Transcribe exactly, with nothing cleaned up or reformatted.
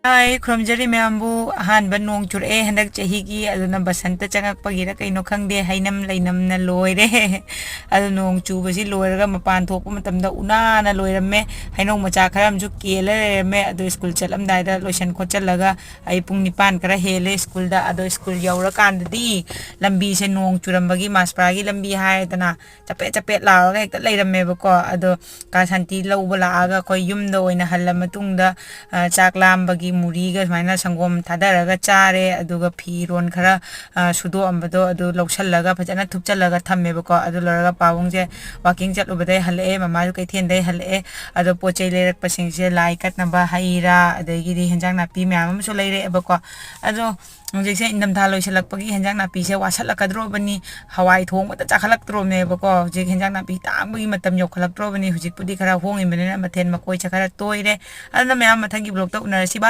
ꯍꯥꯏ, ꯈꯨꯔꯨꯝꯖꯔꯤ ꯃꯌꯥꯝꯕꯨ꯫ ꯑꯍꯥꯟꯕ ꯅꯣꯡ ꯆꯨꯔꯛꯑꯦ ꯍꯟꯗꯛ ꯆꯍꯤꯒꯤ, ꯑꯗꯨꯅ ꯕꯁꯟꯇ ꯆꯪꯉꯛꯄꯒꯤꯔ ꯀꯩꯅꯣ ꯈꯪꯗꯦ, ꯍꯩꯅꯝ ꯂꯩꯅꯝꯅ ꯂꯣꯏꯔꯦ꯫ ꯑꯗꯨ ꯅꯣꯡ ꯆꯨꯕꯁꯤ ꯂꯣꯏꯔꯒ ꯃꯄꯥꯟ ꯊꯣꯛꯄ ꯃꯇꯝꯗ ꯎꯅꯥꯅ ꯂꯣꯏꯔꯝꯃꯦ꯫ ꯍꯩꯅꯧ ꯃꯆꯥ ꯈꯔ ꯑꯃꯁꯨ ꯀꯦꯜꯂ ꯂꯩꯔꯝꯃꯦ꯫ ꯑꯗꯨ ꯁ꯭ꯀꯨꯜ ꯆꯠꯂꯝꯗꯥꯏꯗ ꯂꯣꯏꯁꯟ ꯈꯣꯠꯆꯜꯂꯒ ꯑꯩ ꯄꯨꯡ ꯅꯤꯄꯥꯟ ꯈꯔ ꯍꯦꯜꯂꯦ ꯁ꯭ꯀꯨꯜꯗ꯫ ꯑꯗꯣ ꯁ꯭ꯀꯨꯜ ꯌꯧꯔꯀꯥꯟꯗꯗꯤ ꯂꯝꯕꯤꯁꯦ ꯅꯣꯡ ꯆꯨꯔꯝꯕꯒꯤ, ꯃꯥꯁꯄ꯭ꯔꯥꯒꯤ ꯂꯝꯕꯤ ꯍꯥꯏꯔꯦꯗꯅ, ꯆꯄꯦꯠ ꯆꯄꯦꯠ ꯂꯥꯎꯔꯒ ꯍꯦꯛꯇ ꯂꯩꯔꯝꯃꯦꯕꯀꯣ꯫ ꯑꯗꯣ ꯀꯥ ꯁꯥꯟꯇꯤ ꯂꯧꯕ ꯂꯥꯛꯑꯒ ꯑꯩꯈꯣꯏ ꯌꯨꯝꯗ ꯑꯣꯏꯅ ꯍꯜꯂ ꯃꯇꯨꯡꯗ, ꯑ, ꯆꯥꯛ ꯂꯥꯝꯕꯒꯤ ꯃꯨꯔꯤꯒ ꯁꯨꯃꯥꯏꯅ ꯁꯪꯒꯣꯝ ꯊꯥꯗꯔꯒ ꯆꯥꯔꯦ꯫ ꯑꯗꯨꯒ ꯐꯤꯔꯣꯟ ꯈꯔ, ꯑ, ꯁꯨꯗꯣꯛꯑꯝꯕꯗꯣ ꯑꯗꯨ ꯂꯧꯁꯜꯂꯒ ꯐꯖꯅ ꯊꯨꯞꯆꯜꯂꯒ ꯊꯝꯃꯦꯕꯀꯣ꯫ ꯑꯗꯨ ꯂꯣꯏꯔꯒ ꯄꯥꯕꯨꯡꯁꯦ ꯋꯥꯀꯤꯡ ꯆꯠꯂꯨꯕꯗꯩ ꯍꯜꯂꯛꯑꯦ, ꯃꯃꯥꯁꯨ ꯀꯩꯊꯦꯜꯗꯩ ꯍꯜꯂꯛꯑꯦ꯫ ꯑꯗꯣ ꯄꯣꯠ ꯆꯩ ꯂꯩꯔꯛꯄꯁꯤꯡꯁꯦ ꯂꯥꯏ ꯀꯠꯅꯕ ꯍꯩ ꯔꯥ, ꯑꯗꯒꯤꯗꯤ ꯍꯦꯟꯖꯥꯡ ꯅꯥꯄꯤ ꯃꯌꯥꯝ ꯑꯃꯁꯨ ꯂꯩꯔꯛꯑꯦꯕꯀꯣ꯫ ꯑꯗꯣ ꯍꯧꯖꯤꯛꯁꯦ ꯏꯪꯊꯝꯊꯥ ꯂꯣꯏꯁꯤꯜꯂꯛꯄꯒꯤ ꯍꯦꯟꯖꯥꯡ ꯅꯥꯄꯤꯁꯦ ꯋꯥꯁꯜꯂꯛꯀꯗ꯭ꯔꯣꯕꯅꯤ꯫ ꯍꯋꯥꯏ ꯊꯣꯡꯕꯗ ꯆꯥꯈꯠꯂꯛꯇ꯭ꯔꯣꯕꯅꯦꯕꯀꯣ꯫ ꯍꯧꯖꯤꯛ ꯍꯦꯟꯖꯥꯡ ꯅꯥꯄꯤ ꯇꯥꯡꯕꯒꯤ ꯃꯇꯝ ꯌꯧꯈꯠꯂꯛꯇ꯭ꯔꯣꯕꯅꯤ꯫ ꯍꯧꯖꯤꯛꯄꯨꯗꯤ ꯈꯔ ꯍꯣꯡꯉꯤꯕꯅꯤꯅ ꯃꯊꯦꯜ ꯃꯀꯣꯏꯁꯦ ꯈꯔ ꯇꯣꯏꯔꯦ꯫ ꯑꯗꯨꯅ ꯃꯌꯥꯝ ꯃꯊꯪꯒꯤ vlogꯇ ꯎꯅꯔꯁꯤ꯫ Bye꯫